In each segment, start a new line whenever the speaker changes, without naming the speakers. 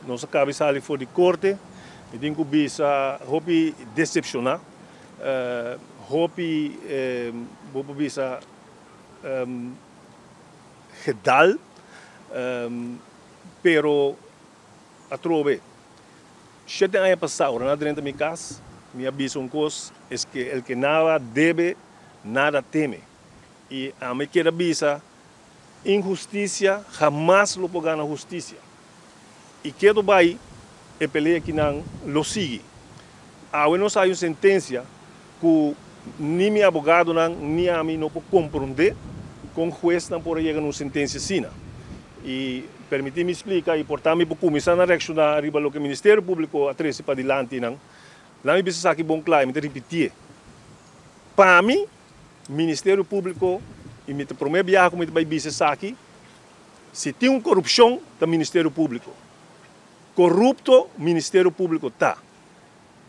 Nos a kaba di sali for di korte. Mi tin ku bisa hopi desepshoná, hopi bo por bisa gedal, pero atrobe shete aña pasá ora nan a drenta mi kas, mi a bisa un kos, es ke el ke nada debe, nada teme. I ami keda bisa, Inhustisia hamas lo por gana hustisia. I kedo bai e pelea kinan lo sigui. Awe nos hay un sentensia ku ni mi abogadonan ni ami no por komprondé kon huesnan por a yega na un sentensia asina. I permití mi splika i por ta mi por kuminsá na reakshoná riba loke Ministerio Públiko a trese padilanti nan. Laat mi bisa esaki bon kla i mi ta ripitié. Pa mi, Ministerio Públiko, i mi ta promé biaha ku mi ta bai bisa esaki, si tin un korupshon ta Ministerio Públiko. Korupto Ministerio Públiko ta.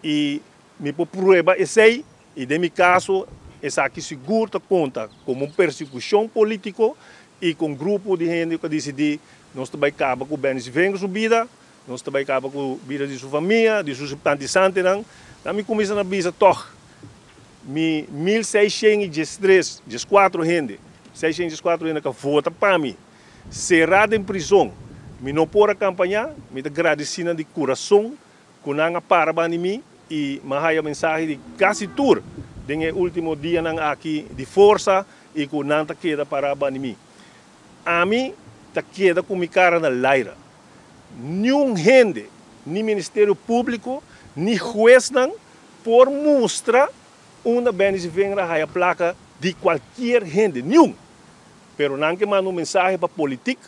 I mi por prueba esei i den mi kaso esaki sigur ta konta komo un persekushon polítiko i ku un grupo di hende ku a disidí nos ta bai kaba ku Benny Sivengro su bida, nos ta bai kaba ku bida di su famia, di su simpatisantenan. Nan mi kuminsá na bisa tòg Mi 1613, 14 hende, 614 hende ka vota pa mi, será den prizon. Mi no por a kampañá, mi ta gradisí nan di kurason ku nan a para banda di mi i mi a haya mensahe di kasi tur den e último dianan aki di forsa i ku nan ta keda pará banda di mi. Ami ta keda ku mi kara na laira. Niun hende, ni Ministerio Públiko, ni huesnan por mustra unda Benny Zivengra haya placa di cualkier hende, niun! Pero nan ke manda un mensahe pa politik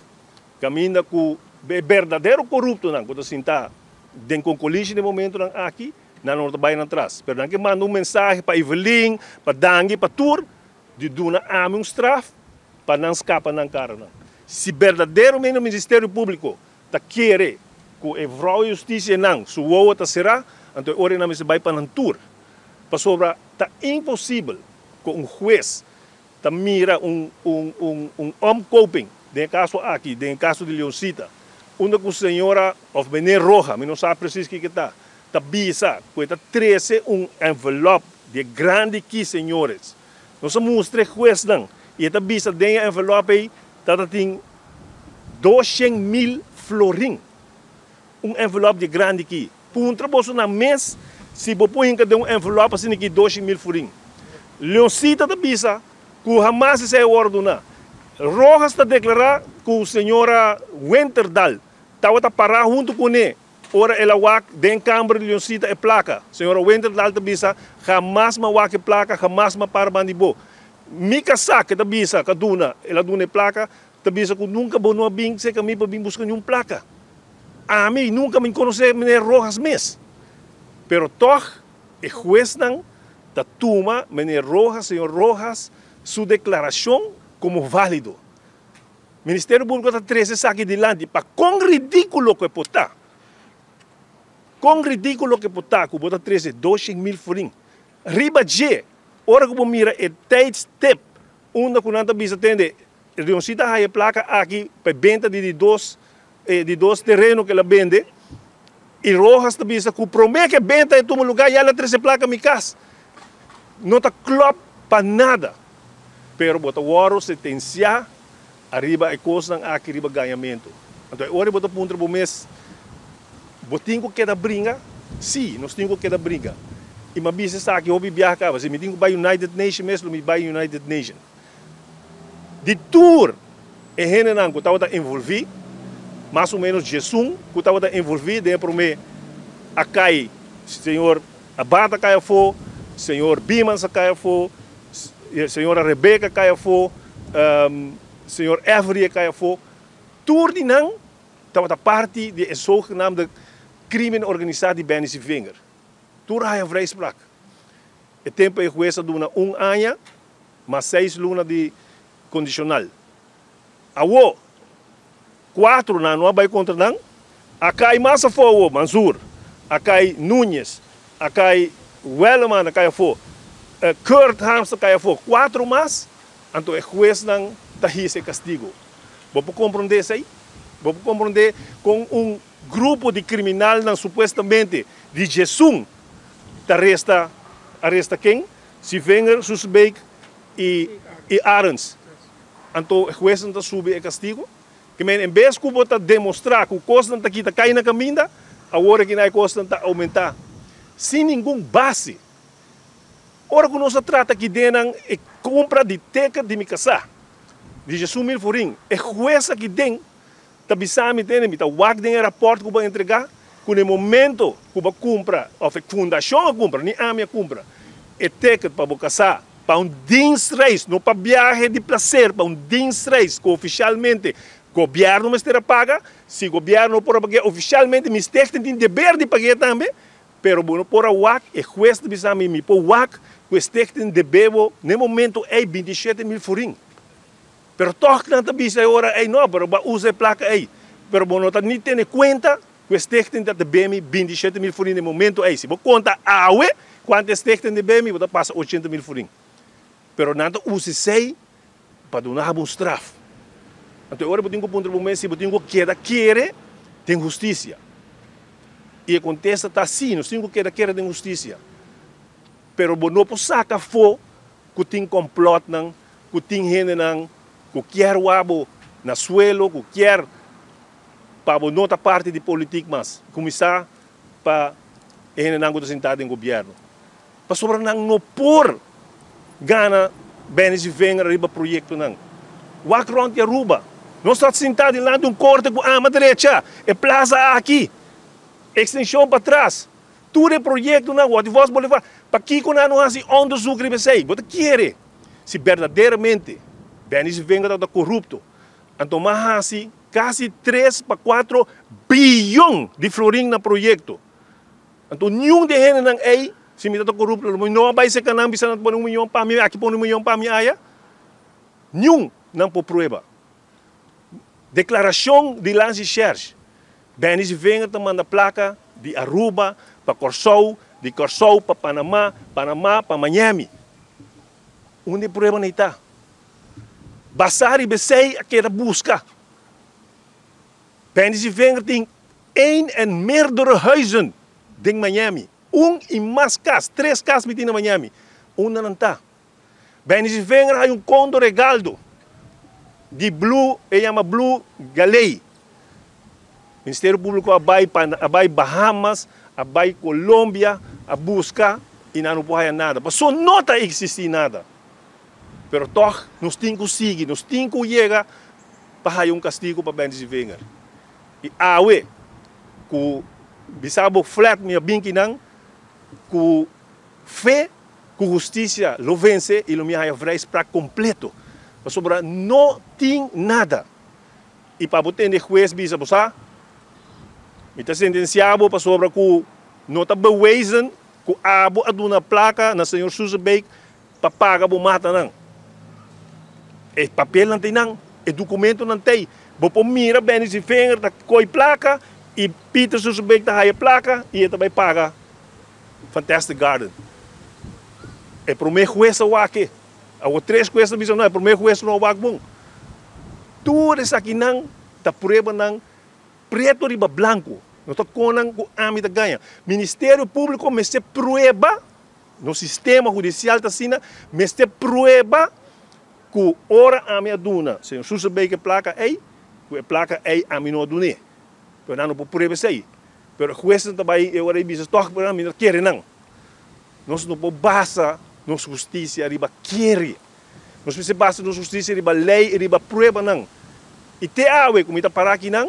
caminda cu e berdadero coruptonan cu ta sinta den concolishi den momentonan aki, nan no ta bay nan tras. Pero nan ke manda un mensahe pa Evelyn, pa Dangui, pa tur, di duna ami un straf pa nan scapa nan caranan. Si berdaderamente Ministerio Publico ta kere ku e vrou hustisianan su wowo ta será, anto e ora nan mester bai pa nan tur. Pasobra ta imposibel ku un hues ta mira un un un un omkoping, den e kaso aki, den e kaso di Leoncita, unda ku señora òf meneer Roja, mi no sa presis kiko e ta, ta bisa ku e ta trese un envelòp di e grandi ki, señores. Nos a mustra e huesnan i e ta bisa den e envelòp ei ta ta tin 200.000 florin. Un envelop di grandi ki. Puntra boso nan mes si bo por hinka den un envelop asina ki 200.000 florin. Leoncita ta bisa ku hamas esei a wòrdu duná. Rojas ta deklará ku señora Winterdal tabata pará huntu kuné ora el a wak den kamber di Leoncita e plaka. Señora Winterdal ta bisa, Hamas m'a wak e plaka, hamas m'a para banda di bo. Mi kasá ke ta bisa ku a duna, el a duna e plaka, Ta bisa ku nunka bo no a bin serka mi pa bin buska niun plaka. Ami nunka mi konosé meneer Rojas mes. Pero tòg e huesnan ta tuma meneer Rojas, señor Rojas, su deklarashon komo válido. Ministerio Públiko ta trese esaki dilanti pa kon ridíkulo ku e por ta. Kon ridíkulo ku e por ta ku bo ta trese 200.000 florin riba dje ora ku bo mira e tijdstip Unda ku nan ta bisa tende, Leoncita a haya e plaka aki pa e benta di di dos e di dos tereno ku el a bende, i Rojas ta bisa ku promé ku e benta e tuma lugá ya el a trese e plaka mi kas. No ta klòp pa nada, pero bo ta wòrdu sentensiá ariba e kosnan aki riba gañamentu. Anto e ora bo ta puntra bo mes, Bo tin ku keda bringa? Sí, nos tin ku keda bringa. I mi a bisa esaki hopi biaha kaba, si mi tin ku bai United Nation mes, lo mi bai United Nation. Di tur e hendenan ku tabata envolví, mas o ménos diesun ku tabata envolví den e promé a kai, señor Abad a kai afó, señor Biemans a kai afó, señora Rebecca a kai afó, señor Every a kai afó. Tur di nan tabata parti di e zogenaamde crimen organisá di Benny Sivinger. Tur a haya vrijspraak. E tempu e hues a duna un aña mas seis luna di condicional. Awo, cuatro nan no a bay contra nan, a cay mas afo awo, Mansour, a cay Nuñez, a cay Welleman a cay afo, Kurt Harms a cay afo, cuatro mas, anto e huesnan ta hisa e castigo. Bo por comprende esey? Bo por comprende con un. Grupo di kriminalnan supuestamente di Djesun ta resta aresta ken? Sivinger, Soesebeek i i Arends. Anto e huesnan ta subi e kastigo. Ke men en bes ku bo ta demostrá ku kosnan ta kita kai na kaminda, awor aki na e kosnan ta oumentá sin ningun base. Ora ku nos a trata aki den nan e kompra di teket di mi kasá di 10,000 forin, e hues aki den ta bisa mi tende, mi ta wak den e rapòrt ku bo a entregá, ku na e momento ku bo a kumpra, òf e fundashon a kumpra, ni ami a kumpra, e ticket pa bo kasá pa un dienstreis, no pa biahe di plaser, pa un dienstreis ku ofishalmente gobièrnu mester a paga. Si gobièrnu no por a pag'é ofishalmente, mi stichting tin deber di pag'é tambe, pero bo no por a wak, e hues ta bisa mi, mi por wak ku e stichting debe bo na e momento ei 27,000 florin. Pero tòg nan ta bisa e ora ei, no, pero bo a usa e plaka ei. Pero bo no ta ni tene kuenta ku e stichting ta debe mi 27,000 florin na e momento ei. Si bo konta awe kuantu e stichting debe mi, bo ta pasa 80,000 florin. Pero nan ta usa esei pa duna bo un straf. Anto e ora bo tin ku puntra bo mes si bo tin ku keda kere den hustisia. I e kontesta ta si, nos tin ku keda kere den hustisia. Pero bo no por saka afó ku tin kòmplòtnan, ku tin hendenan ku kier wak bo na suelo, ku kier pa bo no ta parti di politik mas. Kuminsá pa e hendenan ku ta sintá den gobièrnu. Pasobra nan no por gana Benny Zievinger riba proyektonan. Wak rònt di Aruba. Nos ta sintá dilanti un korte ku ama drecha e plaza aki, ekstenshon patras. Tur e proyektonan, Watty Vos Boulevard, pakiko nan no hasi onderzoek riba esei? Bo ta kere si berdaderamente Benny Zievinger tabata korupto, anto m'a hasi kasi tres pa kuatro biyon di florin na proyekto. Anto niun di e hendenan ei, si mi tabata korupto, lo mi no a bai serka nan bisa nan ta pone un miyon pa mi aki, pone un miyon pa mi aya. Niun nan por prueba. Deklarashon di Lansi Shersh, Benny Zievinger ta manda plaka di Aruba pa Kòrsou, di Kòrsou pa Panamá, Panamá pa Miami. Unda e pruebanan ei ta? Basá riba esei a keda buska. Benny Zievinger tin een en meerdere huizen den Miami. Un i mas kas, tres kas mi tin na Miami. Unda nan ta? Benny Zievinger hay un kondo regaldo di Blue, e yama Blue Galey. Ministerio Públiko a bai a bai Bahamas, a bai Colombia, a buska i nan no por haya nada. Paso no ta eksistí nada. Pero tòg nos tin ku sigui, nos tin ku yega pa haya un kastigu pa Benny Zievinger. I awe ku bisa bo flat mi a bin kinan ku fe ku hustisia lo vense i lo mi haya vrijspraak kompleto, pasobra no tin nada. I pa bo tende hues bisa bo sa, Mi ta sentensiá bo pasobra ku no ta bewezen ku abo a duna plaka na señor Suzebeek pa paga bo matanan. E papelnan ta einan, e dokumentonan ta ei. Bo por mira Benny Zievinger ta koi plaka i Peter Suzebeek ta haya plaka i e ta bai paga Fantastic Garden. E promé hues a wak e. Awor tres hues ta bisa no, e promé hues no a wak bon. Tur esakinan ta pruebanan preto riba blanco. No ta konan ku ami ta gaña. Ministerio Públiko mester prueba, nos sistema hudisial ta asina, mester prueba ku ora ami a duna señor Susebeek e plaka ei, ku e plaka ei ami no a dun'é. Pero nan no por prueba esei. Pero e huesnan ta bai e ora ei bisa, Tòg, pero mi no kere nan. Nos no por basa nos hustisia riba kere. Nos mester basa nos hustisia riba lei i riba pruebanan. I te awe ku mi ta pará akinan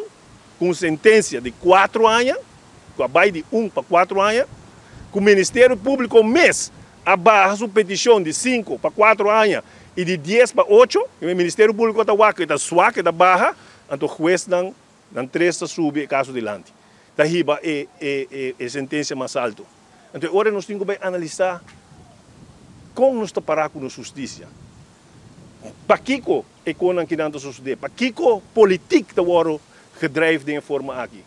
ku un sentensia di kuatro aña, ku a bai di un pa kuatro aña, ku Ministerio Públiko mes a baha su petishon di sinku pa kuatro aña i di dies pa ocho, e Ministerio Públiko ta wak ku e ta swak, e ta baha, anto huesnan Nan tres ta subi e kaso dilanti. Ta hiba e e e sentensia mas alto. Anto e ora nos tin ku bai analisá kon nos ta pará ku nos hustisia. Pakiko e konan kinan ta sosodé? Pakiko politik ta wòrdu gedrijf den e forma aki?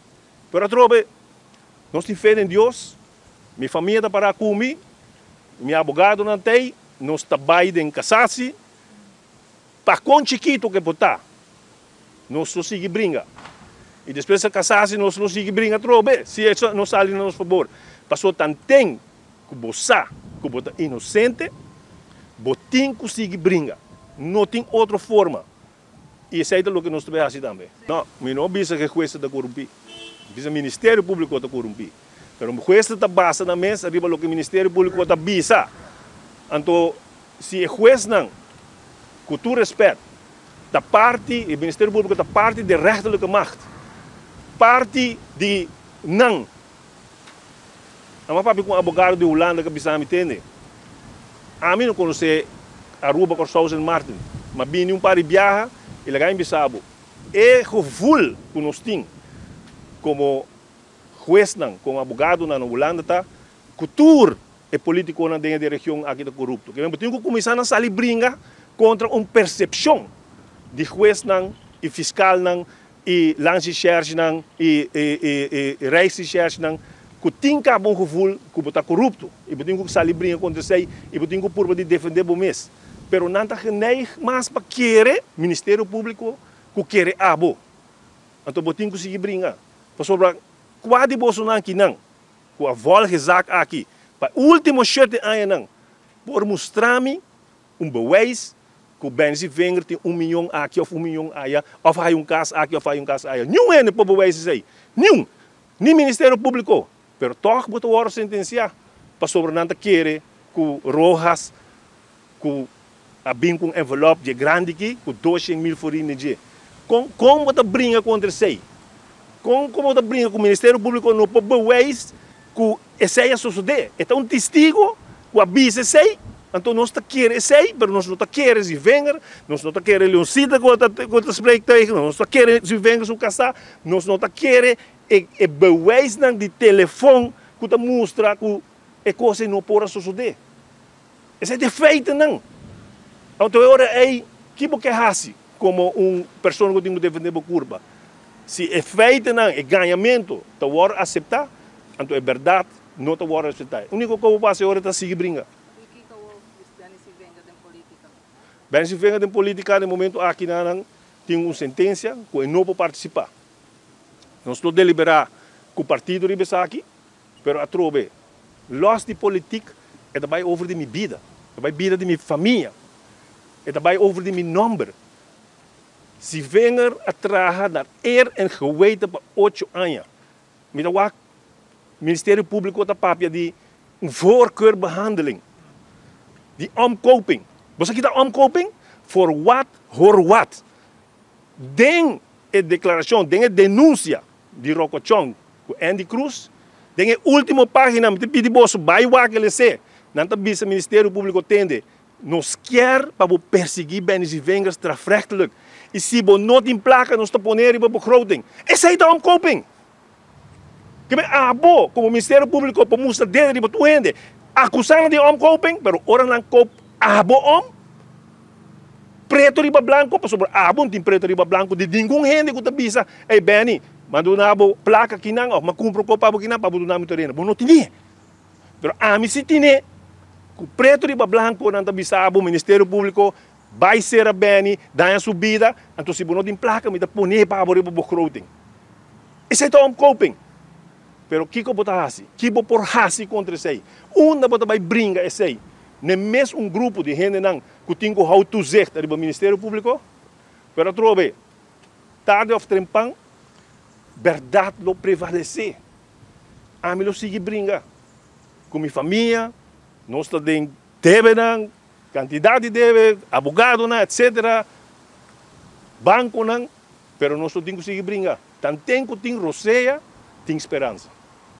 Pero atrobe nos tin fe den Dios, mi famia ta pará ku mi, mi abogadonan t'ei, nos ta bai den kasasi. Pa kon chikitu ke bo ta, nos lo sigui bringa. I despues a cassatie nos lo sigui bringa atrobe si e no sali na nos fabor. Paso tanten ku bo sa ku bo ta inosente, bo tin ku sigui bringa. No tin otro forma. I esei ta loke nos ta bay hasi tambe. No, mi no bisa ku e huesnan ta korumpí. Mi bisa Ministerio Públiko ta korumpí. Pero huesnan ta basa nan mes ariba loke Ministerio Públiko ta bisa. Anto si e huesnan, ku tur respèt, ta parti, e Ministerio Públiko ta parti di e rechterlijke macht, parti di nan. Nan a papia ku un abogado di Hulanda ku a bisa mi, Tende, ami no konosé Aruba, Kòrsou, Sint Maarten, ma bini un par di biaha i laga mi bisa bo, e gevoel ku nos tin komo huesnan, komo abogadonan na Hulanda ta ku tur e politikonan den e region aki ta korupto. Ke men bo tin ku kuminsá na sali bringa kontra un persepshon di huesnan i fiskalnan i landsrecherchenan i rijksrecherchenan ku tin kaba un gevoel ku bo ta korupto i bo tin ku sali bringa kontra esei i bo tin ku purba di defendé bo mes. Pero nan ta geneig mas pa kere Ministerio Públiko ku kere abo. Anto bo tin ku sigui bringa pasobra kua di bosonan kinan ku a vòlg e zak aki pa e último shete añanan por mustra mi un bewijs ku Benzi Vinger tin un miyon aki òf un miyon aya, òf a hay un kas aki òf a hay un kas aya. Niun hende por bewijs esei. Niun! Ni Ministerio Públiko. Pero tòg bo ta wòrdu sentensiá pasobra nan ta kere ku Rojas ku a bin ku un envelòp dje grandi aki ku 200,000 forin den dje. Kon kon bo ta bringa kontra esei? Kon kon bo ta bringa ku Ministerio Públiko no por bewijs ku esei a sosodé? E ta un testigo ku a bisa esei, anto nos ta kere esei, pero nos no ta kere Zwivenger, nos no ta kere Leoncita ku ta ku ta spreek tegen, nos no ta kere Zwivenger su kasá, nos no ta kere e e bewijsnan di telefon ku ta mustra ku e kos ei no por a sosodé. Esei ta e feitennan. Anto e ora ei, ki bo ke hasi komo un persona ku tin ku defendé bo kurpa? Si e feitennan, e gañamentu ta wòrdu aseptá, anto e bèrdat no ta wòrdu aseptá. E úniko kos ku bo por hasi e ora ta sigui bringa.
I kiko awor Benny Sivenga den polítika?
Benny Sivenga den polítika den momentu aki nan tin un sentensia ku e no por partisipá. Nos lo deliberá ku partido riba esaki. Pero atrobe, los di politik e ta bai over di mi bida, e ta bai bida di mi famia, e ta bai over di mi nomber. Si Wenger a traha naar eer en geweten pa ocho aña, mi ta wak Ministerio Publico ta papia di un voorkeurbehandeling, di omkoping. Bo sa kita omkoping? Voor wat hoor wat. Den e declaracion, den e denuncia di Rocco Chong ku Andy Cruz, den e ultimo pagina mi ta pidi boso bai wak el esé, nan ta bisa Ministerio Publico tende, nos kier pa bo persegui Benny Zievinger strafrechtelijk y si bo no tin placa nos ta pone riba begroting. Esey ta omkoping! Keme abo como Ministerio Publico por mustra dede riba tur hende acusa nan di omkoping, pero ora nan kop abo om, preto riba blanco, pasobra abo no tin preto riba blanco di ningun hende cu ta bisa, ey Benny, m'a duna bo placa kinan of m'a cumpra un copa bo kinan pa bo duna mi tereno. Bo no tine. Pero ami si tine cu preto riba blanco nan ta bisa bo Ministerio Publico bay cera Benny, daña su bida, anto si bo no tin placa mi ta pone pa bo riba bo begroting. Esey ta omkoping. Pero kico bo ta haci? Ki bo por haci contra esey? Unda bo ta bay bringa esey? N'e mes un grupo di hendenan cu tin cu hou toezicht riba Ministerio Publico? Pero atrobe, tarde of trempan, berdad lo prevalece. Ami lo sigui bringa cu mi famia, nos ta den debenan, cantidad di debe, abogadonan, etc. Banconan, pero nos lo tin cu sigui bringa. Tanten cu tin rosea, tin speransa.